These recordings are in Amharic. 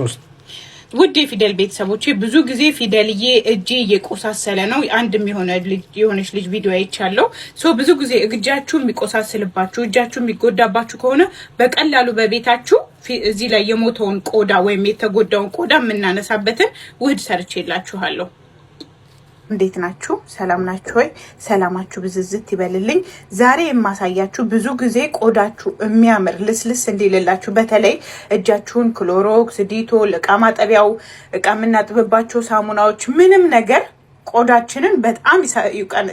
ሶስት። ውድ የፊደል ቤተሰቦቼ፣ ብዙ ጊዜ "ፊደልዬ፣ እጄ እየቆሳሰለ ነው" አንድም የሆነች ልጅ ቪዲዮ አይቻለሁ። So ብዙ ጊዜ እጃችሁ የሚቆሳስልባችሁ፣ እጃችሁ የሚጎዳባችሁ ከሆነ በቀላሉ በቤታችሁ እዚህ ላይ የሞተውን ቆዳ ወይም የተጎዳውን ቆዳ የምናነሳበትን ውህድ ሰርቼላችኋለሁ። እንዴት ናችሁ? ሰላም ናችሁ ወይ? ሰላማችሁ ብዝዝት ይበልልኝ። ዛሬ የማሳያችሁ ብዙ ጊዜ ቆዳችሁ የሚያምር ልስልስ እንዲልላችሁ፣ በተለይ እጃችሁን Clorox፣ Dettol፣ እቃ ማጠቢያው፣ እቃ የምናጥብባቸው ሳሙናዎች፣ ምንም ነገር ቆዳችንን በጣም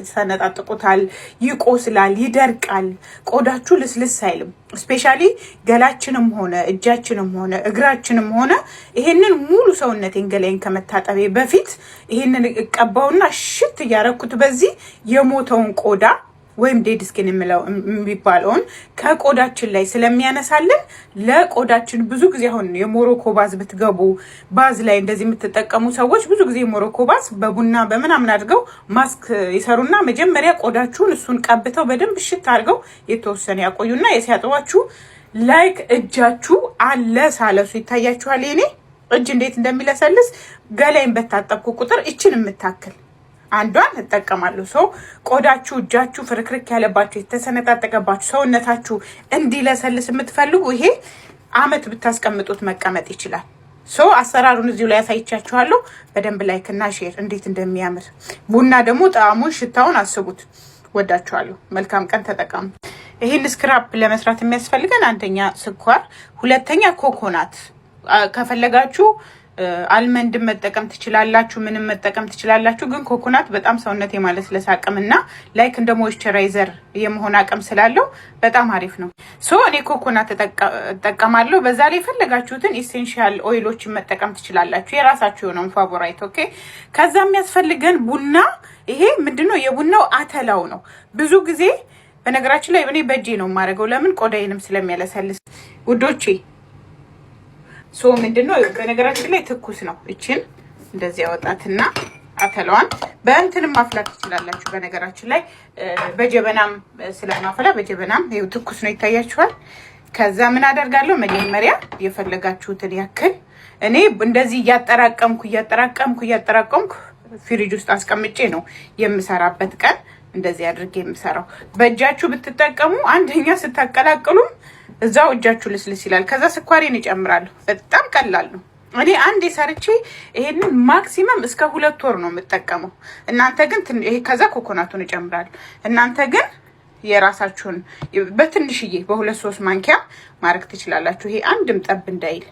ይሰነጣጥቁታል፣ ይቆስላል፣ ይደርቃል። ቆዳችሁ ልስልስ አይልም። Especially ገላችንም ሆነ እጃችንም ሆነ እግራችንም ሆነ ይሄንን ሙሉ ሰውነቴን ገላዬን ከመታጠቤ በፊት ይሄንን እቀባውና ሽት እያረኩት በዚህ የሞተውን ቆዳ ወይም dead skin የሚባለውን ከቆዳችን ላይ ስለሚያነሳልን ለቆዳችን ብዙ ጊዜ አሁን የሞሮኮ bath ብትገቡ፣ bath ላይ እንደዚህ የምትጠቀሙ ሰዎች ብዙ ጊዜ የሞሮኮ bath በቡና በምናምን አድርገው ማስክ ይሰሩና መጀመሪያ ቆዳችሁን እሱን ቀብተው በደንብ ሽት አድርገው የተወሰነ ያቆዩና የሲያጥቧችሁ like እጃችሁ አለሳለሱ ይታያችኋል። የኔ እጅ እንዴት እንደሚለሰልስ ገላይን በታጠብኩ ቁጥር እችን የምታክል አንዷን እጠቀማለሁ። So ቆዳችሁ፣ እጃችሁ ፍርክርክ ያለባችሁ፣ የተሰነጣጠቀባችሁ፣ ሰውነታችሁ እንዲለሰልስ የምትፈልጉ ይሄ አመት ብታስቀምጡት መቀመጥ ይችላል። So አሰራሩን እዚሁ ላይ ያሳይቻችኋለሁ። በደንብ like እና share። እንዴት እንደሚያምር ቡና ደግሞ ጣዕሙን ሽታውን አስቡት። ወዳችኋለሁ። መልካም ቀን፣ ተጠቀሙ። ይህን scrub ለመስራት የሚያስፈልገን አንደኛ ስኳር፣ ሁለተኛ ኮኮናት፣ ከፈለጋችሁ almond ን መጠቀም ትችላላችሁ፣ ምንም መጠቀም ትችላላችሁ። ግን ኮኮናት በጣም ሰውነት የማለስለስ አቅምና like እንደ moisturizer የመሆን አቅም ስላለው በጣም አሪፍ ነው። So እኔ ኮኮናት እጠቀማለሁ። በዛ ላይ የፈለጋችሁትን essential oil ኦችን መጠቀም ትችላላችሁ፣ የራሳችሁ የሆነውን favorite። Okay። ከዛ የሚያስፈልገን ቡና። ይሄ ምንድነው? የቡናው አተላው ነው። ብዙ ጊዜ በነገራችን ላይ እኔ በእጄ ነው የማደርገው። ለምን? ቆዳዬንም ስለሚያለሰልስ ውዶቼ። So ምንድነው፣ በነገራችን ላይ ትኩስ ነው። እችን እንደዚህ ያወጣትና አተላዋን በእንትንም ማፍላት ትችላላችሁ። በነገራችን ላይ በጀበናም ስለማፈላ በጀበናም፣ ይኸው ትኩስ ነው፣ ይታያችኋል። ከዛ ምን አደርጋለሁ? መጀመሪያ የፈለጋችሁትን ያክል እኔ እንደዚህ እያጠራቀምኩ እያጠራቀምኩ እያጠራቀምኩ ፍሪጅ ውስጥ አስቀምጬ ነው የምሰራበት ቀን እንደዚህ አድርጌ የምሰራው። በእጃችሁ ብትጠቀሙ አንደኛ ስታቀላቅሉም እዛው እጃችሁ ልስልስ ይላል። ከዛ ስኳሬን እጨምራለሁ። በጣም ቀላል ነው። እኔ አንዴ ሰርቼ ይሄንን maximum እስከ 2 ወር ነው የምጠቀመው። እናንተ ግን ይሄ ከዛ ኮኮናቱን እጨምራለሁ። እናንተ ግን የራሳችሁን በትንሽዬ በሁለት ሶስት ማንኪያ ማድረግ ትችላላችሁ። ይሄ አንድም ጠብ እንዳይል